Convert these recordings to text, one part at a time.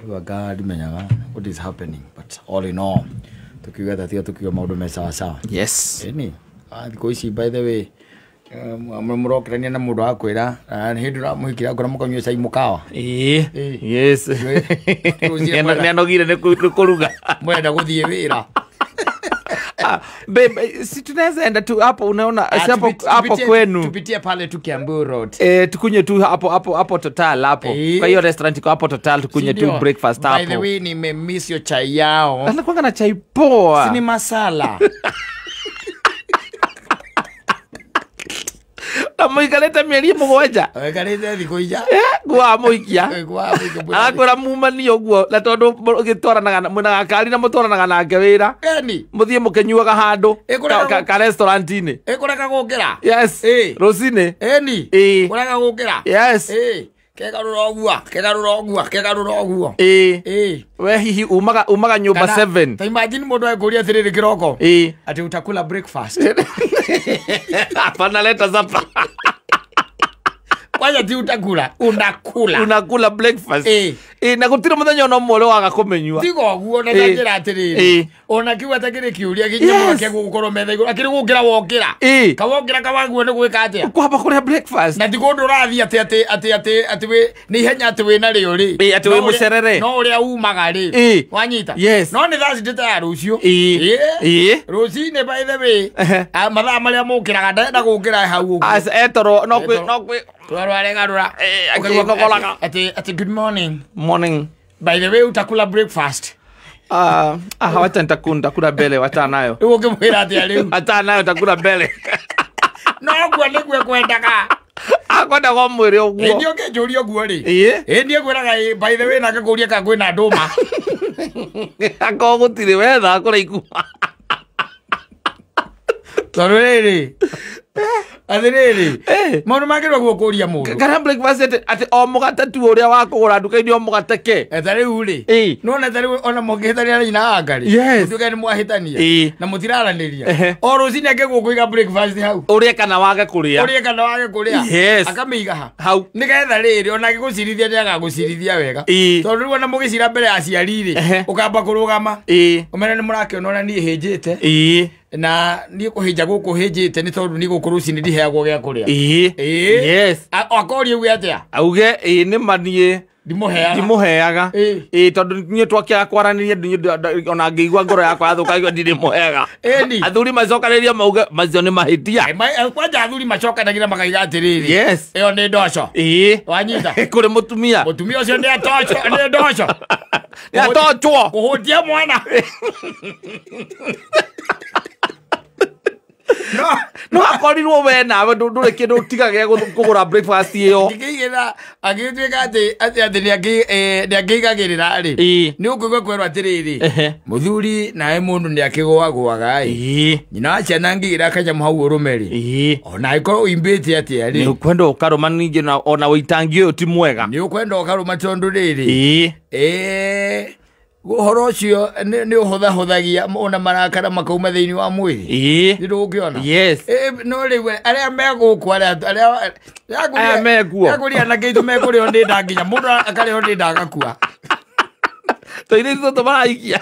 Rĩu anga ndimenyaga what is happening, but all in all tukiuga tatiga tukiuga maũndũ me sawa sawa. Yes. Ĩni thikũ ici, by the way, mũrokĩrania na mũndũ akwĩra hĩndĩ ũramũhikĩra akora mũkanyua cai mũkawa. Ĩĩ. Ĩĩ. Yes. Rũciũ Nĩ anogire nĩ kũruga. Mwenda gũthiĩ wĩra. Ah, babe, si tunaweza enda tu hapo, unaona, si hapo hapo kwenu. Tupitie pale tu Kiambu Road. Eh, tukunywe tu hapo hapo hapo Total hapo. Eh. Kwa hiyo restaurant iko hapo Total, tukunywe tu Sindio? breakfast By the hapo. way, nimemiss yo chai yao. Anakuanga na chai poa. Si ni masala. Na mũikarĩte mĩeri 7. Wekarĩte thikũ inya. Gwa mũikia. Kwa mũikia. Arakwĩra mumani ũguo na tondũ mũgĩtwaranaga mwĩna gakari na mũtwaranaga nake wĩra. Eni. Mũthiĩ mũkĩnyuaga handũ Ĩkũrega ka restaurant-inĩ. Ĩkũrega gũkĩra. Yes. Ĩĩ. Rũcinĩ. Eni. Ĩĩ. Kũrega gũkĩra. Yes. Ĩĩ. Kegarũra ũguo. Kegarũra ũguo. Kegarũra ũguo. Ĩĩ. Ĩĩ. We hihi umaga nyũmba 7. Ta imagine mũndũ ekũria atĩrĩrĩ kĩroko. Ĩĩ. Ati utakula breakfast. Hapana, leta zapa. Kwanza ti utakula, unakula. Unakula breakfast. Ĩĩ. Ĩĩ, na gũtirĩ mũthenya ona ũmwe ũrĩ waga kũmĩnyua. Tiga ũguo na Ĩĩ. njĩra atĩrĩrĩ. Ĩĩ. Ona kiu atakĩrĩ kĩũria kĩnya mũno Yes. kĩa gũkorwo metha igũrũ. Akĩrĩ gũkĩra wokĩra. Ĩĩ. Kawokĩra kawaguo nĩ gwĩka atĩa? Kwamba kũrĩa breakfast. Na ti kũndũ ũrathiĩ atĩ atĩ atĩ atĩ atĩ wĩ nĩ ihenya atĩ wĩ narĩo rĩ. Ĩĩ, atĩ wĩ No ũrĩa- mũcerere. No ũrĩa umaga rĩ. Ĩĩ. Wanyita? Yes. No nĩ thaa citĩte ya rũciũ. Ĩĩ. Ĩĩ. Ĩĩ. Rũcinĩ by the way. Ehe. Mathaa marĩa mũkĩraga ndenda gũkĩra hau ũguo. Aca etoro no kwĩ Etoro. no kwĩ Twarwaregarũra. Ĩĩ, akĩnogoraga. Atĩ atĩ good morning. Morning. By the way, utakula breakfast. Wacha nitakula mbele, wacha nayo. Rĩu ũngĩmwĩra atĩa rĩu? Wacha nayo, nitakula mbele. No ũguo nĩguo kwendaga. Akwenda go mwĩre ũguo. Ĩĩ ũngĩnjũria ũguo rĩ. Ĩĩ. Ĩĩ niĩ ngwĩraga ĩ, by the way, nake kũria kana kwĩna ndũma. Akorwo gũtirĩ wetha kũraihu. Tondũ rĩrĩ. Atĩrĩrĩ. Eh. Maũndũ mangĩ guo kũria mũndũ. Kana breakfast atĩ o mũgate tu ũrĩa wa kũgũra nduka-inĩ o mũgate ke. Ta rĩu rĩ. Ĩĩ. Nĩwona ta rĩu ona mũngĩhĩtania na nyina wa Ngarĩ. Yes. Mũtuĩke nĩ mwahĩtania. Ĩĩ. Na mũtiraranĩria. Ehe. O rũcinĩ angĩgwo kũiga breakfast hau. Ũrĩe kana wage kũrĩa. Ũrĩe kana wage kũrĩa. Yes. Akamĩiga ha. Hau. Nĩgetha rĩrĩ ona angĩgũcirithia nĩagagũcirithia wega. Ĩĩ. Tondũ rĩu ona mũgĩcira mbere ya aciari rĩ, Ehe. ũkamba kũrũgama. Ĩĩ. Ũmere nĩ mũrakĩona ũrĩa niĩ hĩnjĩte. Ĩĩ. Na niĩ kũhĩnja gũkũ hĩnjĩte nĩ tondũ niĩ gũkũ rũcinĩ ndiheagwo gĩa kũrĩa. Ĩĩ. Ĩĩ. Yes. Akoria uge atĩa? Auge ĩĩ nĩ ma niĩ Ndimũheaga. ndimũheaga. Ĩĩ. Ĩĩ, tondũ niĩ twakĩaga kwaranĩria ona ngĩigua ngoro yakwa yathũkagio ndirĩmũheaga. Ĩni. Athuri macokanĩrĩria mauge macio nĩ mahĩtia. Kwanja athuri macokanagĩra makaiga atĩrĩrĩ. Yes. Ĩyo nĩ ndoco. Ĩĩ. Wanyita? Kũrĩ mũtumia. Mũtumia ũcio nĩ atoco, nĩ ndoco. Nĩ atochwo. Kũhũtia mwana. No. No akorirwo we nawe ndũrĩ kĩndũ ũtigaga kũgũra breakfast ĩyo. Angĩkĩigĩra angĩtuĩka atĩ atĩ atĩ nĩ angĩigagĩrĩra rĩ. Ĩĩ. Nĩ ũkũigua kwĩrwo atĩrĩrĩ. Ehe. Mũthuri nawe mũndũ nĩ akĩgũagũaga ĩ. Ĩĩ. Nyina wa ciana angĩigĩra kanyamũ hau ũrũme rĩ. Ĩĩ. Ona angĩkorwo ũimbĩte atĩa Nĩ rĩ. ũkwenda ũkarũma ningĩ na ona ũitangi ũyũ ti mwega. Nĩ ũkwenda ũkarũma tondũ rĩrĩ. Ĩĩ. Ĩĩ. Ũhoro ũcio nĩ ũhũthahũthagia ona marakara makauma thĩinĩ wa mwĩrĩ. Ĩĩ. Nĩ ndũgũkĩona? Yes. Ĩĩ, no rĩu arĩa me gũkũ arĩa arĩa Aya mekuo. Ndakũria anake aitũ mekũrĩo nĩ nda nginya mũndũ akarĩo nĩ nda agakua. Tũirĩtu tũtũ maraikia.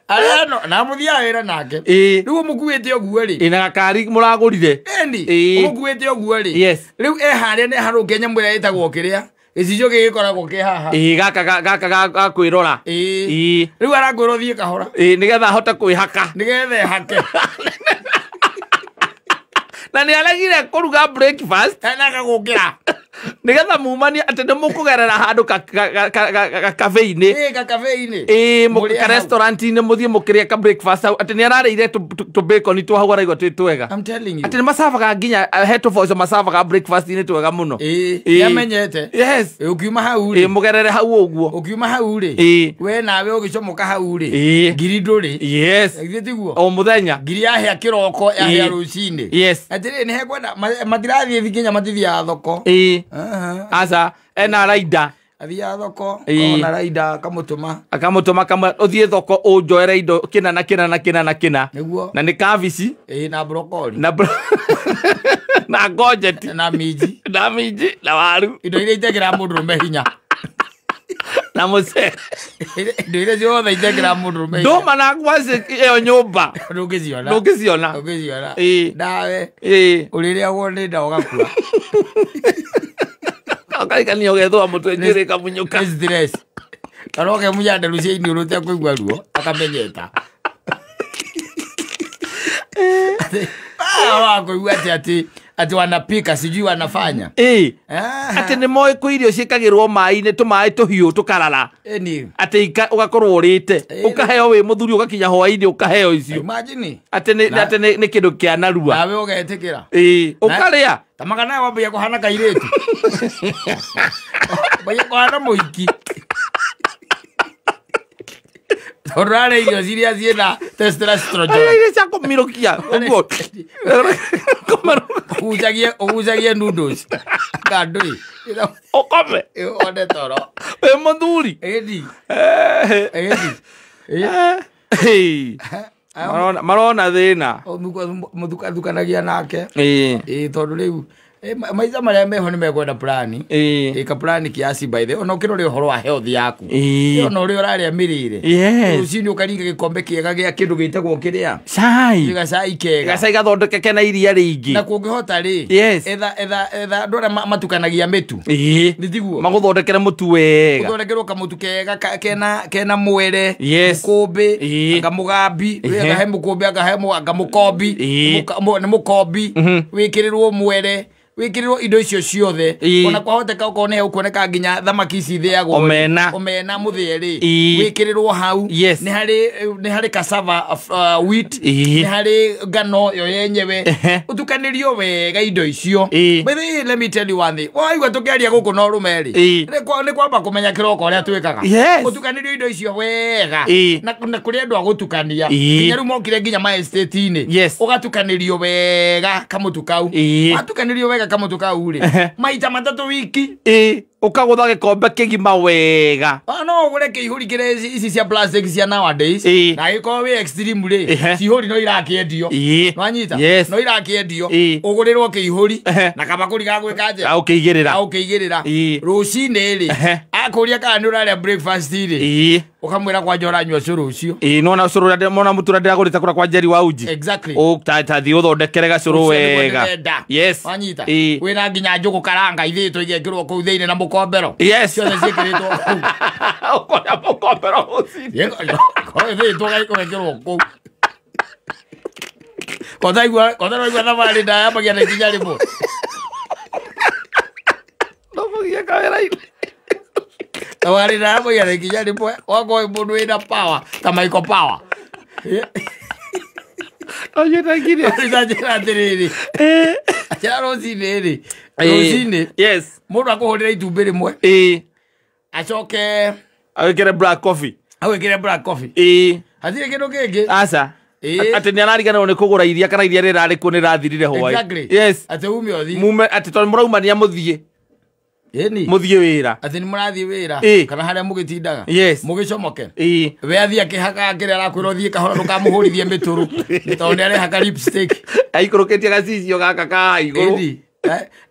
Arĩa no na mũthiaga wĩra nake. Ĩĩ. Rĩu ũmũkuĩte ũguo rĩ. Ĩĩ, na gakari mũragũrire. Ĩni. Ĩĩ. Ũmũkuĩte ũguo rĩ. Yes. Rĩu e harĩa nĩ harũkia nyamũ ĩrĩa ĩtagwo kĩrĩa. Gĩcicio gĩgĩkoragwo kĩ haha. Ĩĩ, gaka gaka ga kwĩrora. Ĩĩ. Ĩĩ. Rĩu arakwĩra ũthiĩ kahora. Ĩĩ, nĩgetha ahote kwĩhaka. Nĩgetha ehake. Na nĩ aregire kũruga breakfast. Na agagũkĩra. Nĩgetha mumanie atĩ nĩ mũkũgerera handũ gakabe-inĩ. Ĩĩ, gakabe-inĩ. Ĩĩ, Mũrĩe ka hau. restaurant-inĩ mũthiĩ mũkĩrĩe ka breakfast hau. Atĩ nĩ ararĩire tũ bacon twa hau araigua twĩ twega. I'm telling you. Atĩ nĩ macabaga nginya he tũboco macabaga breakfast-inĩ twega mũno. Ĩĩ, Ĩĩ. nĩamenyete. Yes. Ĩĩ, ũkiuma hau Ĩĩ, rĩ. mũgerere hau ũguo. Ũkiuma hau rĩ. Ĩĩ. We nawe ũgĩcomoka hau rĩ. Ĩĩ. Ngiri ndũrĩ. Yes. Githĩ tiguo? O mũthenya. Ngiri yahĩa kĩroko yahĩa Ĩĩ. rũcinĩ. Yes. Atĩrĩrĩ nĩ hekwenda matirathiĩ nginya matithiaga thoko. Ĩĩ. Aha. Aca, ena raida. Athiaga thoko, Ĩĩ. ona raida akamũtũma. Akamũtũma kamwe ũthiĩ thoko ũnjoere indo kĩna na kĩna na kĩna na kĩna. Nĩguo. Na nĩ kabici. Ĩĩ, na brokoli. Na na ngojeti. Na minji. Na minji na waru. Indo iria itekĩraga mũndũrũme hinya. Na mucere. Indo iria ciothe itekĩra mũndũrũme. Ndũma na ngwacĩ ĩyo nyũmba. Ndũngĩciona. Ndũngĩciona. Ndũngĩciona. Ĩĩ. Nawe Ĩĩ. ũrĩrĩagwo nĩ nda ũgakua. Ũkarigania ũgethũa mũtwe njuĩrĩ ĩkamunyũka. Nĩ stress. Kana ũkemunya nderu cia iniũrũ ũtekũigua ruo akamenyeta. Wakũigua atĩ atĩ wanapika sijui wanafanya. Ĩĩ. Atĩ nĩ moĩ kwĩ irio ciĩkagĩrwo maĩ-inĩ tũmaĩ tũhiũ tũkarara. Ĩni. Atĩ ũgakorwo ũrĩte. Ũkaheo wĩ mũthuri ũgakinya hwaĩ-inĩ ũkaheo icio. Imagine. Atĩ nĩ kĩndũ kĩa narua. Nawe ũgetĩkĩra. Ĩĩ. Ũkarĩa. Ta magana wambia kũhana kairĩtu. Wambia kũhana mũhiki. Tondũ arĩa irio ciria ciĩna testosterone. Irio cia kũmirũkia ũguo. Ũgucagie noodles. Kandũi. Ũkome. One toro. Wĩ mũthuri. Ĩni. Ĩni. Marona thĩna. Mũthukathukanagia nake. Ĩĩ. Tondũ rĩu maica marĩa meho nĩ mekwenda plani. Ĩĩ. Ĩka plani kiasi by the ona ũkĩrore ũhoro wa health yaku. Ĩĩ. Ona ũrĩa ũrarĩa mĩrĩre. Yes. Rũcinĩ ũkaringa gĩkombe kĩega gĩa kĩndũ gĩtagwo kĩrĩa. Cai. Gacai kega. Gacai gathondekeke na iria rĩingĩ. Na kũngĩhota rĩ. Yes. Etha andũ arĩa matukanagia mĩtu. Ĩĩ. Nĩ tiguo? Magũthondekere mũtu wega. Ũthondekerwo kamũtu kega kena mwere. Yes. Mũkũmbĩ. Ĩĩ. Anga mũgambi. Akahe mũkũmbĩ akahe anga mũkombi. Nĩ mũkombi. Wĩkĩrĩrwo mwere. Wĩkĩrĩrwo indo icio ciothe. Ona kwahoteka ũkorwo nĩ ũkuoneka nginya thamaki ici ithĩagwo. Omena. Omena mũthĩe rĩ. Wĩkĩrĩrwo hau. Yes. Nĩ harĩ cassava wheat. Nĩ harĩ ngano yo yenyewe. Ũtukanĩrio wega indo icio. Ĩĩ. By the way, let me tell you one thing. Waigua tũkĩaria gũkũ na ũrũme rĩ. Ĩĩ. Nĩ kwamba kũmenya kĩroko ũrĩa twĩkaga. Yes. Ũtukanĩrio indo icio wega. Ĩĩ. Na kũrĩ andũ a gũtukania. Ĩĩ. Nginya rĩu mokire nginya ma estate-inĩ. Yes. Ũgatukanĩrio wega kamũtu kau. Ĩĩ. Watukanĩrio wega kamũtu kau rĩ. Maita matatũ wiki. Ĩĩ. Ũkagũtha gĩkombe kĩgima wega. No ũgũre kĩihũri kĩrĩa ici cia plastic cia nowadays. Ĩĩ. Na angĩkorwo wĩ extreme rĩ, cihũri no irakĩendio. Ĩĩ. Nĩwanyita? Yes. No irakĩendio. Ĩĩ. Ũgũrĩrwo kĩihũri na kabakũri ga gwĩka atĩa? Ga ũkĩigĩrĩra. Ga ũkĩigĩrĩra. Ĩĩ. Rũcinĩ rĩ, akũria kana nĩ ũrarĩa breakfast rĩ. Ĩĩ. Ũkamwĩra kwanja ũranyua cũrũ ũcio. Ĩĩ, nĩwona cũrũ ũrĩa mona mũtu ũrĩa ndĩragũrĩte kũrĩa kwa Njeri wa uji. Exactly. Ta thiĩ ũthondekere gacũrũ wega. Yes. Wanyita? Ĩĩ. Wĩna nginya njũgũ karanga ithĩtwo igekĩrwo kũu thĩinĩ na mũkombero. Yes. Ciothe ciĩkĩrĩtwo kũu. Ũkoya mũkombero rũcinĩ. Ithĩtwo igekĩrwo kũu. Kotaigua thabarĩ ndayambagia na ikinya rĩmwe. Ndũkũgia kawĩra-inĩ. Thabarĩ ndayambagia na ikinya rĩmwe. Wakorwo wĩ mũndũ wĩna power ta Michael Power. Njĩra atĩrĩrĩ. Njĩra rũcinĩ rĩ. Rũcinĩ. Yes. Mũndũ akũhũrĩra itumbĩ rĩmwe. Ĩĩ. Acoke agwĩkĩre black coffee. Agwĩkĩre black coffee. Ĩĩ. Hatirĩ kĩndũ kĩngĩ. Aca. Atĩ nĩ arariganĩrwo nĩ kũgũra iria kana iria rĩrarĩ kuo nĩ rĩrathirire hwaĩ. Exactly. Yes. Atĩ ume ũthiĩ. Mume atĩ tondũ mũraumania mũthiĩ. Ĩni. Mũthiĩ wĩra. Atĩ nĩ mũrathiĩ wĩra kana harĩa mũgĩtindaga. Yes. Mũgĩcomoke. Ĩĩ. We athiĩ akĩhakaga kĩrĩa arakwĩra ũthiĩ kahora ndũkamũhũrithie mĩtũrũ. Tondũ nĩ arehaka lipstick. Aikũrũkĩtie gacicio gaka ka igũrũ. Ĩni.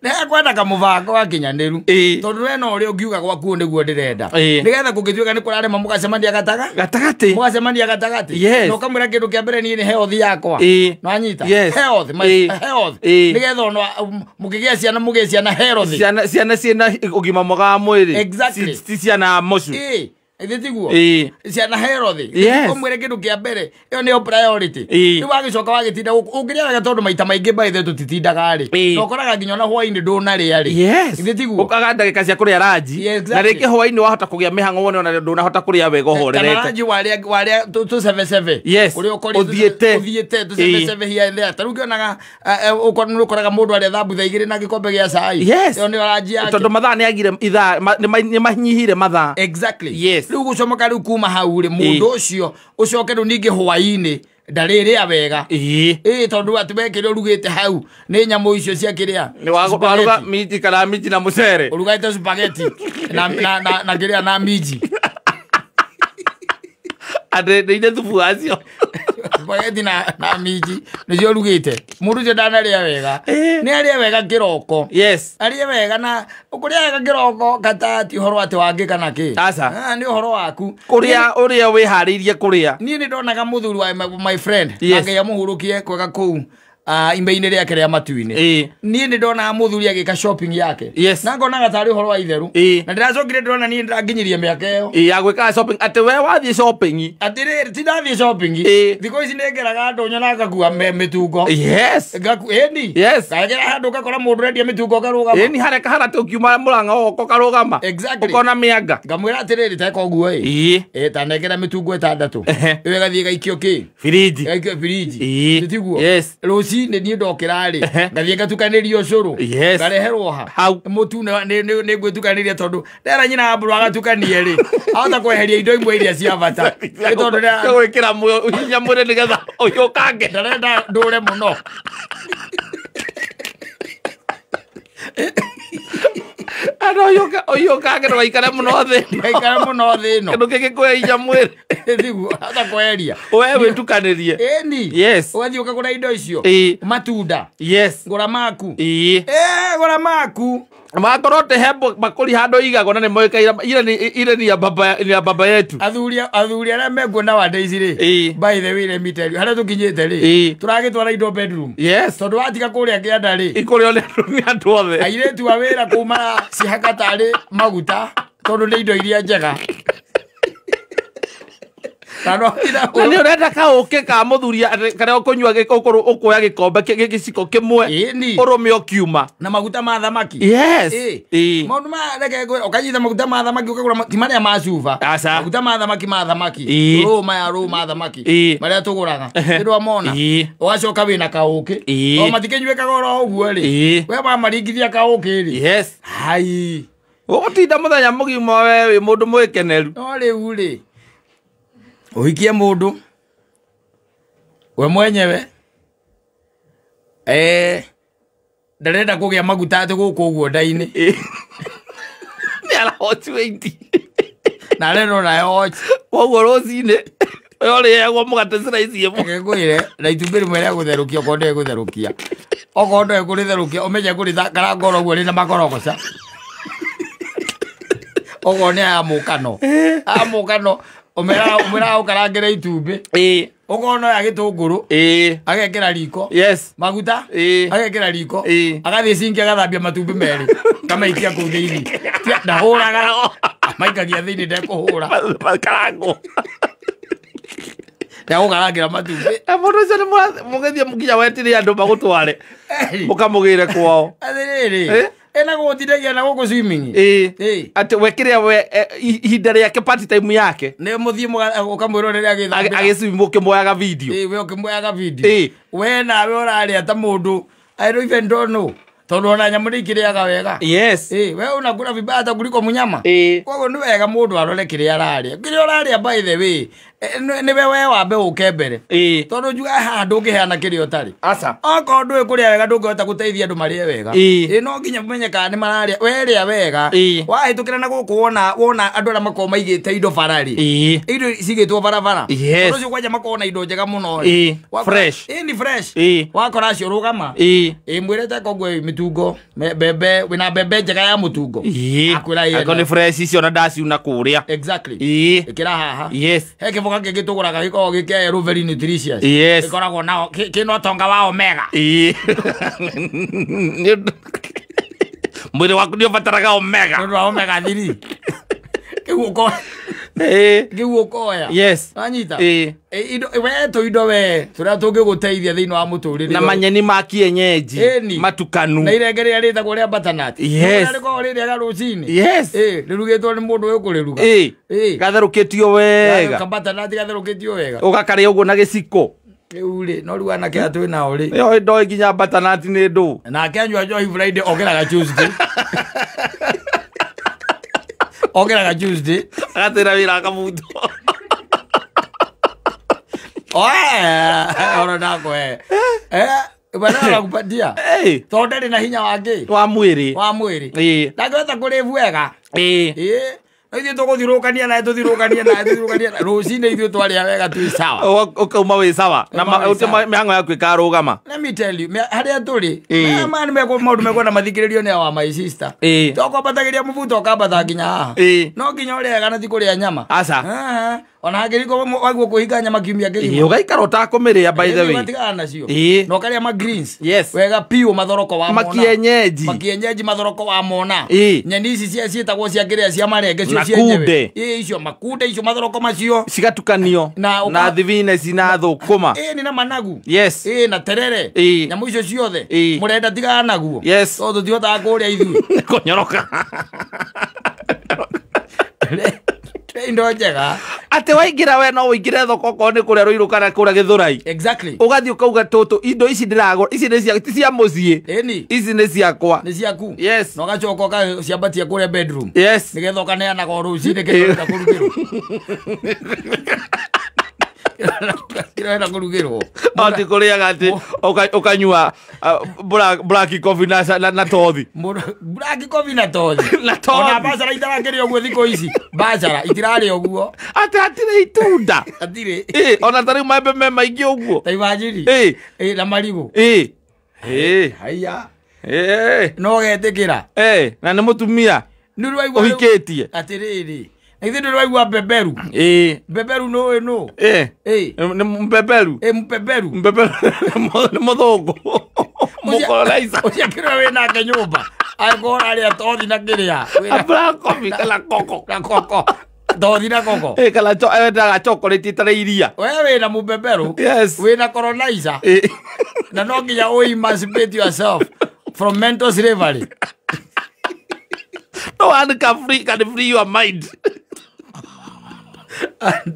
Nĩ ekwenda kamũbango gakinyanĩru. Tondũ we no ũrĩa ũngiuga gwaku nĩguo ndĩrenda. Nĩgetha kũngĩtuĩka nĩ kũrarema mũgacemania gatagatĩ. Mũgacemania gatagatĩ. Yes. Na ũkamwĩra kĩndũ kĩa mbere niĩ nĩ health yakwa. Nĩwanyita? Yes. Health, my health. Nĩgetha ona mũkĩgĩa ciana mũgĩe ciana health. Ciana ciĩna ũgima mwega wa mwĩrĩ. Exactly. Ti ciana mocu. Ĩĩ. Ithe tiguo? Ĩĩ. Ciana health. Yes. Ũmwĩre kĩndũ kĩa mbere ĩyo nĩyo priority. Ĩĩ. Rĩu wagĩcoka wagĩtinda gũkũ ũngĩrĩa wega tondũ maita maingĩ by the way tũtitindaga rĩ. Ĩĩ. Na ũkoraga nginya ona hwaĩ-inĩ ndũnarĩa rĩ. Yes. Ithe tiguo? Ũkaga ndagĩka cia kũrĩa ranji. Yeah, exactly. Na rĩngĩ hwaĩ-inĩ wahota kũgĩa mĩhang'o wone ona ndũnahota kũrĩa wega ũhorerete. Kana ranji warĩa tũcebecebe. Yes. Ũrĩa ũkoretwo Ũthiĩte. Ũthiĩte tũcebecebe here and there. Ta rĩu ũkĩonaga nĩ ũkoraga mũndũ arĩa thambutha igĩrĩ na gĩkombe gĩa cai. Yes. Ĩyo nĩyo ranji yake. Tondũ mathaa nĩ agire ithaa nĩ manyihire mathaa. Exactly. Yes. Rĩu gũcomoka rĩu kuma hau rĩ mũndũ ũcio ũcoke rĩu ningĩ hwaĩ-inĩ ndarĩrĩa wega. Ĩĩ tondũ atĩ we kĩrĩa ũrugĩte hau nĩ nyamũ icio cia kĩrĩa. Nĩ waruga minji kana minji na mũcere. Ũrugĩte spaghetti na kĩrĩa na minji. Atĩ nĩ ine thubu wacio. Spaghetti na minji nĩcio ũrugĩte. Mũndũ ũcio ndanarĩa wega. Nĩ arĩe wega kĩroko. Yes. Arĩe wega na ũkũrĩa wega kĩroko kata ti ũhoro atĩ wangĩ kana kĩ. Aca. Nĩ ũhoro waku. Kũrĩa ũrĩa wĩharĩirie kũrĩa. Niĩ nĩ ndonaga mũthuri wa my friend. Yes. Ngai amũhurũkie kwega kũu. Imbe-inĩ rĩake rĩa matu-inĩ. Niĩ nĩ ndonaga mũthuri agĩka shopping yake. Yes. Na ngonaga tarĩ ũhoro wa itherũ. Na ndĩracokire ndĩrona niĩ ndĩranginyirie mĩaka ĩyo. Ya gwĩkaga shopping atĩ we wathiĩ shopping. Atĩrĩrĩ ti ndathiĩ shopping. Thikũ ici nĩ ngeraga ndũnyũ na ngakua mĩtungo. Yes. Ĩni. Yes. Ngagera handũ ngakora mũndũ ũrendia mĩtungo ngarũgama. Ĩni harĩa kaharati ũkiuma Mũrang'a ũgoka ũkarũgama. Exactly. Ũkona mĩanga. Ngamwĩra atĩrĩrĩ teka ũguo ĩ. Tanengera mĩtungo 6. Ĩyo ĩgathiĩ ĩgaikio kĩ? Firiji. Ĩgaikio firiji. Tiguo? Yes. Rũcinĩ niĩ ndokĩra rĩ ngathiĩ ngatukanĩria ũcũrũ. Ngareherwo ha mũtu nĩ ngwĩtukanĩria tondũ ndera nyina wa mbũrũ agatukanie rĩ ahota kweheria indo imwe iria cia bata. Nĩ tondũ gwĩkĩra hinya mwĩrĩ nĩgetha ũhiũkange. Ndarenda ndũre mũno. Andũ ũhiũkange ndũgaikare mũno thĩ. Ndũgaikare mũno thĩ ĩno. Kĩndũ kĩngĩkũhe hinya mwĩrĩ. Tiguo ahota kweheria. We wĩtukanĩrie. Ĩni. Yes. Ũgathiĩ ũkagũra indo icio. Matunda. Yes. Gũra maku. Gũra maku. Makorwo te he bakũri handũ igagwo na nĩ moĩkaine ile ni ya baba yetu. Athuri arĩa mekuo nowadays rĩ. By the way let me tell you harĩa tũkinyĩte rĩ. Tũragĩtwara indo bedroom. Yes. Tondũ watiga kũrĩa kĩanda rĩ. Ikũrĩo nĩ andũ othe. Airĩtu a wĩra kũu maracihaka tarĩ maguta tondũ nĩ indo iria njega. Na nĩ ũrenda kaũkĩ ka mũthuri karĩa ũkũnyua ũkuoya gĩkombe gĩciko kĩmwe ũrũme ũkiuma. Na maguta ma thamaki. Yes. Maũndũ ma reke ngwĩre ũkanyita maguta ma thamaki ũkagũra ti marĩa ma cuba. Maguta ma thamaki ma thamaki. Rũũ maya rũũ ma thamaki. Marĩa tũgũraga. Nĩ ndwamona. Ũgacoka wĩna kaũkĩ. O matikĩnyuĩkaga oro ũguo rĩ. We wamaringithia kaũkĩ rĩ. Yes. Hai. Ũgũtinda mũthenya mũgima we wĩ mũndũ mwĩkeneru. No rĩu rĩ uhikie mundu we mwenyewe ndarenda kũgĩa maguta atĩ gũkũ ũguo nda-inĩ. Nĩ arahoti weiti. Na arenda ona hoti. Koguo rũcinĩ ũrĩagwo mũgate slice ĩmwe. Reke ngwĩre na itumbĩ rĩmwe rĩa gũtherũkia okorwo ndũĩ gũtherũkia. Okorwo ndũĩ kũrĩtherũkia ũmenye kũrĩkaranga oro ũguo rĩna makorogoca. Okorwo nĩ aya mũkano. Aya mũkano umera ukarangire itumbĩ. Ũkona ya gĩtũngũrũ. Agekĩra riko. Yes. Maguta. Agekĩra riko. Agathiĩ sinki agathambia matumbĩ merĩ. Kamaikia kũu thĩinĩ. Ndahũraga. Maikagia thĩinĩ ndekũhũra. Makarangwo. Ndegũkarangĩra matumbĩ. Mũndũ ũcio nĩ mũgĩthiĩ nginya wetirie andũ magũtware. Mũkamũgĩre kwao. Atĩrĩrĩ. Ena gũgũtindagia na gũkũ swimming. Atĩ we kĩrĩa we ihinda rĩake party time yake. Nĩ mũthiĩ ũkamwĩrwo rĩrĩa agĩthambĩra. Agĩswim ũkĩmuoyaga video. We ũkĩmuoyaga video. We nawe ũrarĩa ta mũndũ. I don't even don't know. Tondũ ona nyamũ nĩ ikĩrĩaga wega. Yes. We unakula vibaya hata kuliko mnyama. Koguo nĩ wega mũndũ arore kĩrĩa ararĩa. Kĩrĩa ũrarĩa by the way nĩwe we wambe ũke mbere. Tondũ njuga haha ndũngĩheana kĩrĩa ũtarĩ. Aca. Okorwo ndũĩ kũrĩa wega ndũngĩhota gũteithia andũ marĩe wega. No nginya ũmenye kana nĩ mararĩa. We rĩa wega. Wahĩtũkĩra na gũkũ wona andũ arĩa makoragwo maigĩte indo bara-rĩ. Indo cigĩtwo barabara. Yes. Tondũ ũcio kwanja makoragwo na indo njega mũno. Fresh. Ni fresh. Wakora acio rũgama. Mwĩre teka ũguo mĩtungo mbembe wĩna mbembe njega ya mũtungo. Akwĩra ĩ. Angĩkorwo nĩ fresh icio na ndaciuna kũrĩa. Exactly. Ĩkĩra haha. Yes. He kĩboga kĩngĩ tũgũraga gĩkoragwo gĩ kĩa very nutritious. Yes. Gĩkoragwo nao kĩna ũtonga wa omega. Mwĩrĩ waku nĩ ũbataraga omega. Nĩ ũndũ wa omega 3. Kĩu ũkoya. Yes. Wanyita. Indo we tũindo we tũrĩa tũngĩgũteithia thĩinĩ wa mũtũrĩre. Na manyeni ma kienyeji matukanu. Na irenge rĩrĩa rĩtagwo rĩa butternut. Yes. Rĩrĩa rĩkoragwo rĩrĩega rũcinĩ. Yes. Rĩrugĩtwo nĩ mũndũ ũyũ kũrĩruga. Gatherũkĩtio wega. Ka butternut gatherũkĩtio wega. Ũgakarĩa ũguo na gĩciko. Rĩu rĩ no rĩu anake aya twĩ nao rĩ. Ĩyo ndoĩ nginya butternut nĩ ndũ. Nake anyua njohi Friday okĩraga Tuesday. Okĩraga Tuesday. Agatĩra wĩra akabutwo. Oe, oro ndakũhe. Bwana arakupatia. Tondũ ndarĩ na hinya wa kĩ? Wa mwĩrĩ. Wa mwĩrĩ. Ndangĩhota kũrĩvu wega. Na ithuĩ tũgũthiũrũkania nawe tũthiũrũkanie nawe tũthiũrũkanie nawe. Rũcinĩ ithuĩ twarĩa wega twĩ sawa. Ũkauma wĩ sawa na mĩhang'o yaku ĩkarũgama. Let me tell you, harĩa tũrĩ maya nĩ maũndũ mekwenda mathikĩrĩrio nĩ awa my sister. Tokwambatagĩria mũbuto ũkambata nginya haha. No nginya ũrĩe wega na ti kũrĩa nyama. Aca. Ona hangĩrĩko waguo kũhinga nyama kiumia kĩgima. Ũgaikara ũtakũmĩrĩa by the way. Ũgatigana nacio. Na ũkarĩa ma greens. Yes. Wega piũ mathoroko wa mona. Makienyeji. Makienyeji mathoroko wa mona. Nyeni ici cia ciĩtagwo cia kĩrĩa cia marenge cio cienyewe. Icio makunde icio mathoroko macio. Cigatukanio na thibineci na thũkũma. Ni na managu. Yes. Na terere. Nyamũ icio ciothe. Mũrenda tigana naguo. Yes. Tondũ tũtihotaga kũrĩa ithuĩ. Kũnyoroka. Indo njega. Atĩ waingĩra we no ũingĩre thoko okorwo nĩ kũrĩa Ruiru kana kũrĩa Gĩthũrai. Exactly. Ũgathiĩ ũkauga tũtũ indo ici ndĩragũra ici nĩ cia ti cia mũciĩ. Ici nĩ ciakwa. Nĩ ciaku. Yes. Na ũgacoka ũgaciambatia kũrĩa bedroom. Yes. Nĩgetha ũkaneanaga o rũcinĩ kĩrĩa kũrugĩrwo. Kĩrĩa kũrugĩrwo. Atĩ kũrĩaga atĩ ũkanyua black coffee na tothi. Black coffee na tothi. Na tothi. Ona bacara itarakĩrĩa ũguo thikũ ici. Bacara itirarĩa ũguo. Atĩ hatirĩ itunda. Hatirĩ. Ona ta rĩu maembe me maingĩ ũguo. Ta imagine. Na marigũ. Haiya. No ũgetĩkĩra. Na nĩ mũtumia. Ũhikĩtie. Atĩrĩrĩ. Na ithuĩ ndũraigua beberu. Beberu nũĩ nũ. Nĩ mbeberu. Mbeberu. Mbeberu nĩ mũthũngũ. Mũkolonizer. Ũcio kĩrĩa wĩ nake nyũmba. Angĩkorwo ũrarĩa tothi na kĩrĩa. Black coffee kana koko. Na koko. Tothi na koko. Kana endaga chocolate ĩtarĩ iria. We wĩna mũbeberu. Yes. Wĩna colonizer. Na no nginya ũ emancipate yourself from mental slavery. No one can free your mind.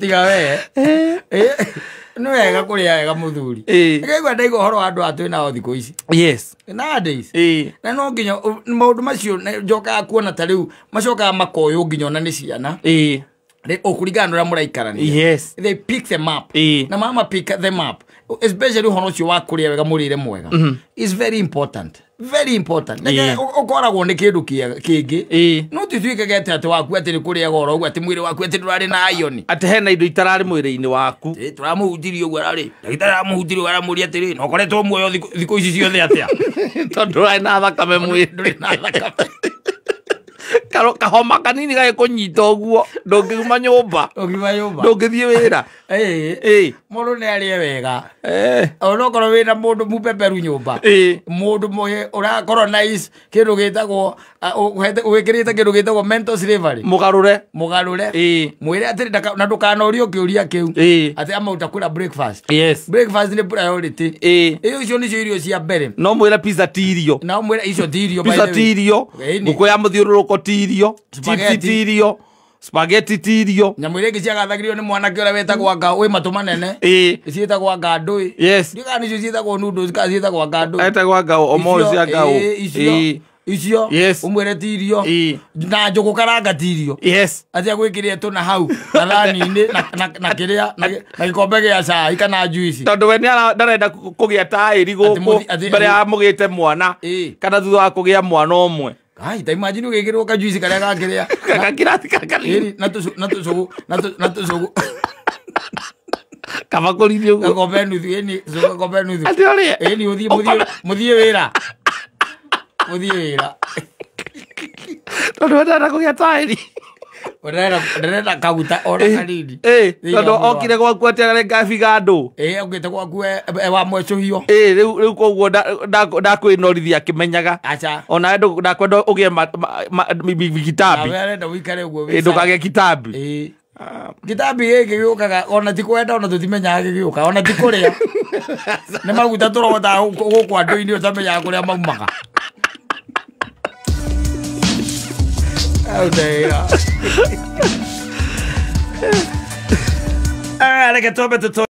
Tiga we. Nĩ wega kũrĩa wega mũthuri. Ngaigua ndaigua ũhoro wa andũ aya twĩ nao thikũ ici. Yes. Nowadays. Na no nginya maũndũ macio njokaga kuona ta rĩu macokaga makoywo nginya ona nĩ ciana. Ũkũringana na ũrĩa mũraikarania. Yes. They pick them up. Na mama pick them up. Especially ũhoro ũcio wa kũrĩa wega mũrĩre mwega. Is very important. Very important. Ũkoragwo nĩ kĩndũ kĩngĩ. No tituĩkage atĩ waku atĩ nĩ kũrĩaga oro ũguo atĩ mwĩrĩ waku atĩ ndũrarĩ na iron. Atĩ hena indo itararĩ mwĩrĩ-inĩ waku. Tũramũhutirie ũguo ararĩ. Ndagĩtarĩ aramũhutirie ũguo aramũria atĩrĩ, na ũkoretwo muoyo thikũ ici ciothe atĩa? Tondũ ndũrarĩ na thakame mwĩrĩ. Ndũrĩ na thakame. Kahoma kanini gagĩkũnyita ũguo ndũngiuma nyũmba. Ndũngiuma nyũmba. Ndũngĩthiĩ wĩra. Mũndũ nĩ arĩe wega. Onokorwo wĩna mũndũ mũbeberu nyũmba. Mũndũ mũhe ũracolonize kĩndũ gĩtagwo wĩkĩrĩte kĩndũ gĩtagwo mental slavery. Mũgarũre. Mũgarũre. Mwĩre atĩrĩ na ndũkanorio kĩũria kĩu. Atĩ ama ũtakũra breakfast. Yes. Breakfast nĩ priority. Ĩyo icio nĩcio irio cia mbere. No mwĩre pizza ti irio. No mwĩre icio ti irio. Pizza ti irio. Ngũkũ ya mũthiũrũrũko ti irio. Chips ti irio. Spaghetti ti irio. Nyamũ iria ingĩ ciagathagĩrio nĩ mwanake ũrĩa wetagwo anga wĩ matũ manene. Ciĩtagwo anga ndũĩ. Yes. Ndiũĩ kana nĩcio ciĩtagwo noodles kana ciĩtagwo anga ndũĩ. Etagwo anga omo cia anga Icio. Icio. Yes. Ũmwĩre ti irio. Na njũgũ karanga ti irio. Yes. Atĩ agwĩkĩrĩre tũna hau gathani-inĩ na kĩrĩa na gĩkombe gĩa cai kana juice. Tondũ we ndarenda kũgĩa taĩri gũkũ mbere ya mũgĩte mwana kana thutha wa kũgĩa mwana ũmwe. Ai, ta imagine ũgĩkĩrwo kajuici karĩa gakĩrĩa. Gakĩrathi kanini. Na tũcũgũ na tũcũgũ. Kabakũri-inĩ ũguo. Gakombe nuthu, ĩni cũgũ gakombe nuthu. Atĩ ũrĩe? Ĩni ũthiĩ mũthiĩ wĩra. Mũthiĩ wĩra. Tondũ we ndarenda kũgĩa taĩri. Ndarenda kaguta ona kanini. Tondũ okire gwaku atĩ arenga bigandũ. Okĩte gwaku wa mwecũhio. Rĩu koguo ndakwĩnorithia akĩmenyaga. Aca. Ona ndakwenda ũgĩe gĩtambi. Nawe arenda ũikare ũguo wĩ Ndũkagĩe kĩtambi. Gĩtambi gĩkĩ gĩũkaga ona ti kwenda ona tũtimenyaga gĩgĩũka ona ti kũrĩa. Nĩ maguta tũrogotaga gũkũ andũ-inĩ ũtamenyaga kũrĩa maumaga. Reke twambe tũtoe.